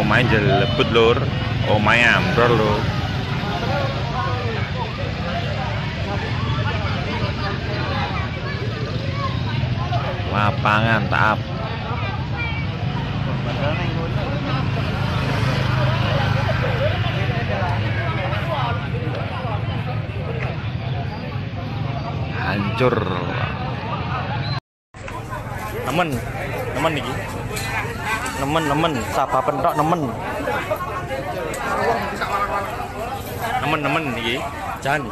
Omahe jelebut lur, omahe ambrol lur. Lapangan Taap. Hancur. Nemen, nemen iki. Nemen, nemen, saba pentok nemen. Nemen, nemen iki. Jan.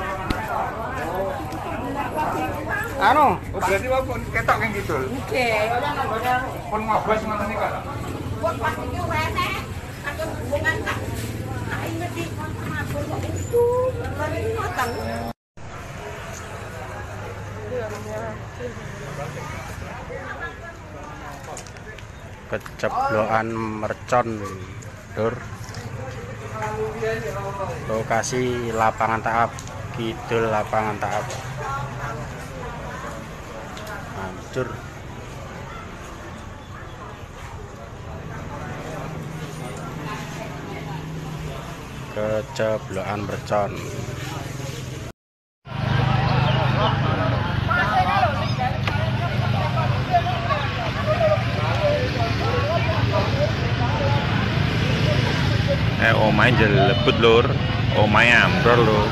Anu, oh berarti wau ketok keng kidul. Nggih. Pun ngobos ngoten niku. Pun pas iki enek katun hubungan tak tak inget iki mabur kok itu. Mari ngoten. Keceblokan mercon lur. Lokasi lapangan Taap, kidul lapangan Taap. Hancur. Keceblokan mercon. Omahe jelebut lur, omahe ambrol lur.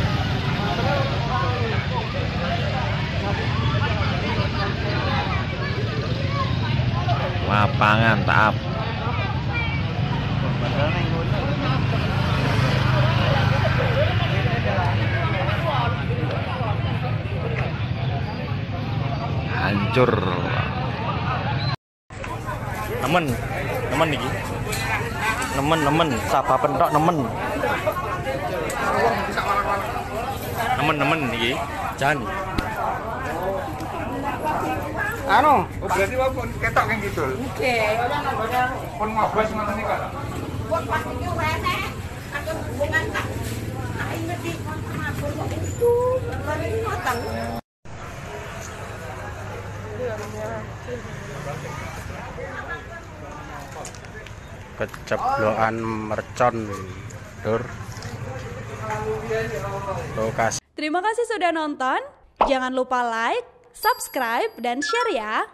Lapangan Taap. Hancur. Nemen, nemen iki. Nemen, nemen, saba pentok nemen. Nemen, nemen iki. Jan. Anu, oh berarti wau ketok keng kidul. Nggih. Pun ngobos ngoten niku. Pun pas iki enek katun hubungan tak tak inget iki mabur kok itu. Mari ngoten. Keceblokan mercon lur. Lokasi. Terima kasih sudah nonton. Jangan lupa like, subscribe, dan share ya.